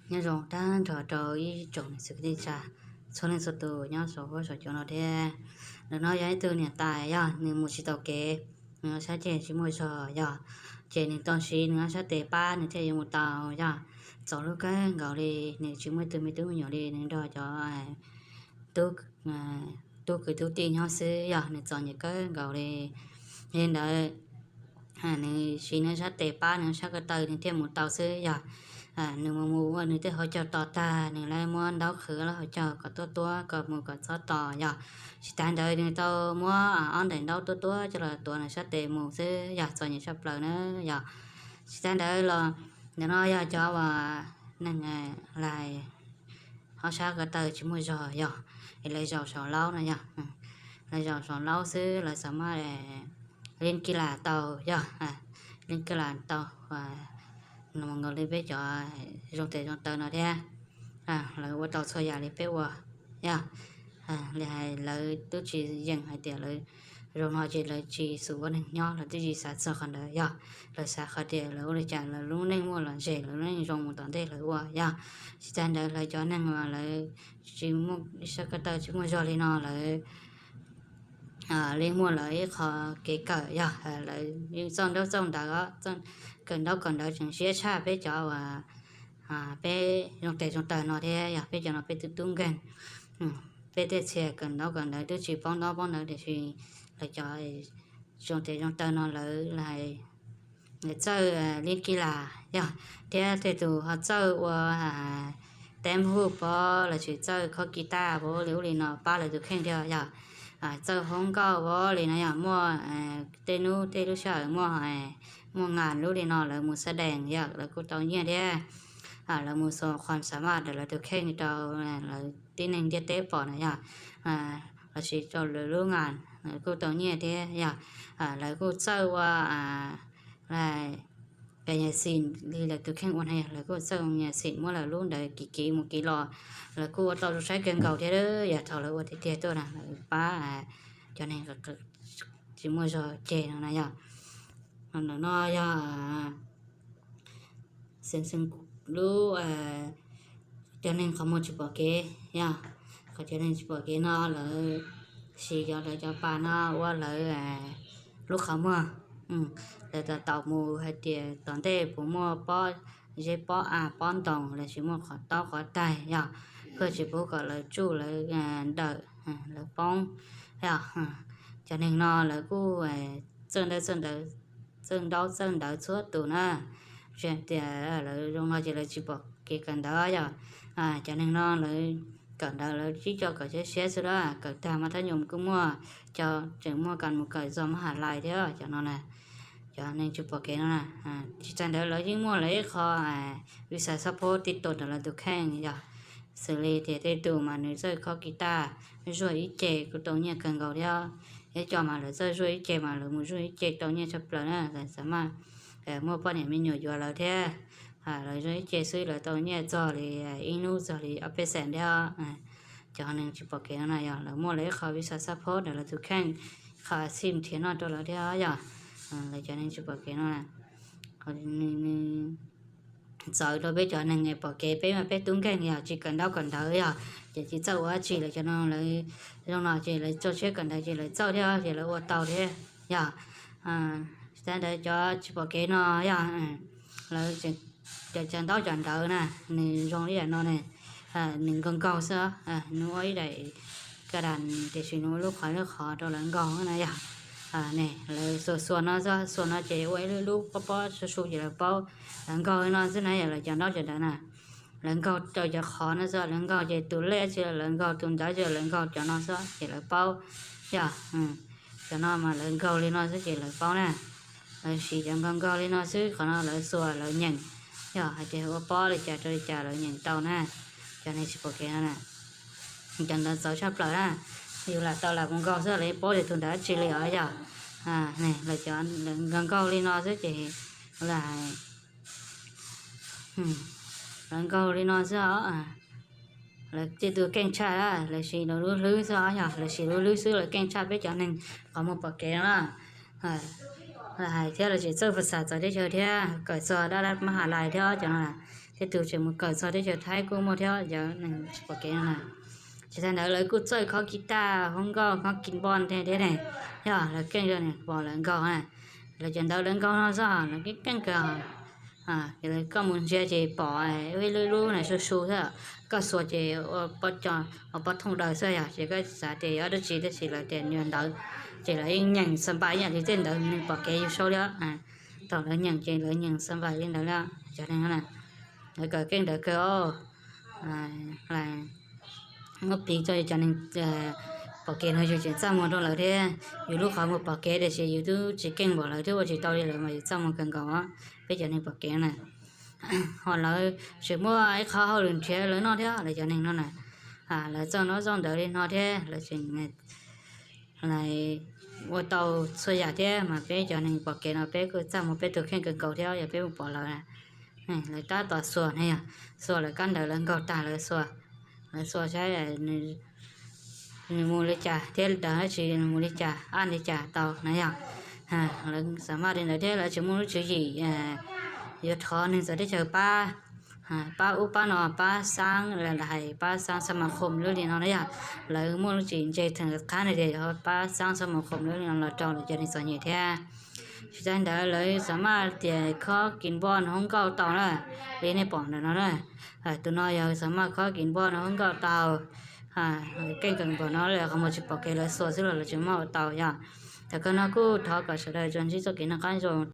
Nyob zoo tag nrho rau ib tsoom niam txiv kwv tij tsa txhua leej txhua tus nyob saum huab saum cua no thiab. Ntawm no yog ib tug niam tais yog nws mus tsis tau kev, nws sab ceg tsis muaj zog yog, ces nws tau siv nws ob sab tes pab nws thiaj yuav mus tau yog. Txaus hlub kawg nkaus li, nws tsis muaj ib tug me tub me nyuam li, nws nrog cov tub tub kwv tub tij nyob xwb yog, nws txom nyem kawg nkaus li. Yog li ntawd nws siv nws sab tes pab nws sab ko taw nws thiaj mus tau xwb yog. Nws mus mus ua nws tej hauv caug tos tag nws lawv muab ntaub qhwv lub hauv caug kom tuab tuab kom mus kom txhob tos yog. Tsis tas ntawd nws tau muab ob daim ntaub tuab tuab coj los tuav nws sab tes mus xwb yog, txom nyem tshaj plaws na yog. Tsis tas ntawd los ntawm no yog cov uas neeg lais ob sab ko taw tsis muaj zog yog, es lawv zaum saum laub no yog, lawv zaum saum laub xwb lawv xam maj li kij las tau yog, li kij las tau nkaus li peb cov zoo tes zoo taw no thiab. Lawv ua tau txhua yam li peb ua yog, li hais lawv twb tsis yeem hais tias lawv zoo no ces lawv tsis xum ua neeg nyob, lawv twb tsis xav txog qhov ntawd yog, lawv xav qhov tias lawv ua li cas lawv lub neej muaj los zem, lawv lub neej zoo mus tom ntej lawv ua yog. Tsis tas ntawd lawv cov neeg uas lawv tsis muaj sab ko taw tsis muaj zog li no lawv li muaj lawv ib qho kev kawm yog, lawv yeej txawj ntaub txawj ntawv, kawm ntaub kawm ntawv tseem siab tshaj peb cov uas peb zoo tes zoo taw no thiab yog, peb cov no peb twb tub nkeeg, peb tej txhia kawm ntaub kawm ntawv twb tsis paub ntaub paub ntawv tiam sis lawv cov zoo tes zoo taw no lawv txawj li kij las yog, thiab tej tus ho txawj ua teb huj pov los sis txawj khob kis taj pov li ub li no pab lawv tus kheej thiab yog. Txawj hoob nkauj pov li no yog, muaj tej hnub tej lub sij hawm muaj, muaj nas lub li no lawv mus xab dees yog lawv kuj tau nyiaj thiab. Lawv mus xus qhov xam maj ntawm lawv tus kheej rau lawv tib neeg ntiaj teb pom na yog, los sis rau lawv lub nas lawv kuj tau nyiaj thiab yog. Lawv kuj txawj ua pes nyas xim li lawv tus kheej ua na yog, lawv kuj txawj ua nyas xim muab lawv lub ntawd kiv kiv mus kiv los, lawv kuj ua tau zoo saib kawg nkaus thiab. Yog thaum lawv ua tiag tiag tuaj na lawv pab cov neeg tsis muaj zog ceg no na yog. Ntawm no yog xeev xeev lub cov neeg qhov muag tsis pom kev yog, qhov cov neeg tsis pom kev no lawv siv cov lawv cov pas no ua lawv lub qhov muag. Lawv tau tau mus hais tias tom ntej puas muaj pob zeb pob av pob ntoos los sis muaj qhov taub qhov taig yog, kuj tsis pub kom lawv tsuj lawv dawm lawv poob. Cov neeg no lawv kuj txawj ntaub txawj ntawv, txawj ntaub txawj ntawv txhua tus na. Tsis tias lawv zoo no ces lawv tsis pom kev kawm ntawv yog. Cov neeg no lawv kawm ntawv lawv tib co kawm siab siab xwb lawm, kawm tag mas thab nyum kuj muaj, cov tseem muaj kas mus kawm txog mab has lais thiab cov no na. Cov neeg tsis pom kev no na, tsis tas ntawd lawv yeej muaj lawv ib qho visa support tib tug ntawm lawv tus kheej yog, xws li tias tej tus mas nws txawj khob kis taj, zuaj ib ce kuj tau nyiaj kawg nkaus thiab. Ib co mas lawv txawj zuaj ib ce mas lawv mus zuaj ib ce tau nyiaj tshaj plaws na, lawv xam maj muaj poj niam me nyuam yuav lawv thiab. Lawv zuaj ib ce xwb lawv tau nyiaj txog li ib hnub txog li ob peb xees thiab. Cov neeg tsis pom kev no na yog lawv muaj lawv ib qho visa support ntawm lawv tus kheej, qhov xim nrhiav noj rau lawv thiab yog. Lawv cov neeg tsis pom kev no na, nws txawv rau peb cov neeg pom kev, peb mas peb tub nkeeg yog tsis kawm ntaub kawm ntawv yog, ces tsis txawj ua dab tsi, lawv cov no lawv zoo no ces lawv tso siab kawm ntawv ces lawv txawj thiab ces lawv ua tau thiab yog. Tsis tas ntawd cov tsis pom kev no yog lawv cov cov ntaub cov ntawv na, nws zoo li yam no ne, nws nkaug nkaug xwb, nws ua ib daim ka das tiam sis nws ua lub qhov lub qhov rau lawv nkaug na yog. Lawv xuas xuas no xwb, xuas no ces ua ib lub lub pob pob su su ces lawv paub, lawv nkaug li no xwb na yog lawv cov ntaub cov ntawv na. Lawv nkaug rau cov qhov no xwb, lawv nkaug ces tus lej tsis lawv nkaug, tus ntawv tsis lawv nkaug, cov no xwb ces lawv paub yog. Cov no mas lawv nkaug li no xwb ces lawv paub na. Lawv siv cov nkaug nkaug li no xwb, qhov no lawv xuas lawv nyeem, yog hais tias ua pob li cas rau li cas lawv nyeem tau na. Cov neeg tsis pom kev no na, cov ntawd txawv tshaj plaws na. Yus lam tau lam mus nkaug xwb lawv paub tias tus ntawd dab tsi li os yog. Lawv cov nkaug nkaug li no xwb ces lawv nkaug li no xwb os. Lawv tej tus keej tshaj, lawv siv lawv lub hlwb xwb os yog, lawv siv lub hlwb xwb lawv keej tshaj peb cov neeg qhov muag pom kev no na. Lawv hais thiab lawv tsis txawj fas xas txawv teb chaws thiab, kawm txog dab dab mab has lais thiab cov no na. Tej tug tseem mus kawm txog teb chaws Thaib kuj muaj thiab, cov neeg tsis pom kev no na. Tsis tas ntawd lawv kuj txawj khob kis taj, hoob nkauj, khob kis npoj thiab ne. Yog lawv keej rau nws pom lawv nkaug na. Lawv cov ntawv lawv nkaug no xwb, lawv keej kawg. Ces lawv koj mus ntsia ces pom ib lub lub na su su xwb, koj xuas ces ua pob thooj daws xwb yog ces koj xav tias yog dab tsi tab sis lawv tias yog ntawv, ces lawv yeej nyeem xa npais ib yam li tej ntawv neeg pom kev yus sau li. Thaum lawv nyeem ces lawv nyeem xa npais li ntawd li. Cov neeg no na, lawv kawm keej ntawv kawg. Muab piv txog yus cov neeg pom kev no yus tseem txaj muag rau lawv thiab. Yus lub qhov muag pom kev tiam sis yus twb tsis keej npaum lawv thiab ua tsis tau li lawv mas yus txaj muag kawg nkaus. Peb cov neeg pom kev na, ho lawv tseem muaj ib qho hauj lwm nrhiav lawv noj thiab lawv cov neeg no na. Lawv txawj noj txawj ntawv li no thiab lawv tseem ua tau txhua yam thiab mas peb cov neeg pom kev no peb kuj txaj muag peb tus kheej kawg nkaus thiab yog peb mus pom lawv. Lawv tab tom xuas na yog, xuas lawv kab ntawv lawv nkaug tag lawv xuas, lawv xuas saib nws mus li cas thiab daws dab tsi, nws mus li cas ab li cas tau na yog. Lawv xam maj li ntawd thiab lawv tseem muaj lub tswv yim yuav thov neeg txawv teb chaws pab, pab ub pab no, pab xaab, hais pab xaab xab ma khom lub li no na yog. Lawv muaj lub tswv yim ntse theem qhab no tias yuav pab xaab xab ma khom lub li no los rau lawv cov neeg txom nyem thiab. Tsis tas ntawd lawv xam maj tias khob kis npoj hoob nkauj tau na, li nej pom ntawm no na. Tus no yog xam maj khob kis npoj hoob nkauj tau. Keej kawg npaum no lawm qhov muag tsis pom kev lawv xuas xwb los lawv tseem muab ua tau yog. Thaum kawg no kuj thov kom sawv daws tsuas ntsib txoj kev noj qab nyob zoo.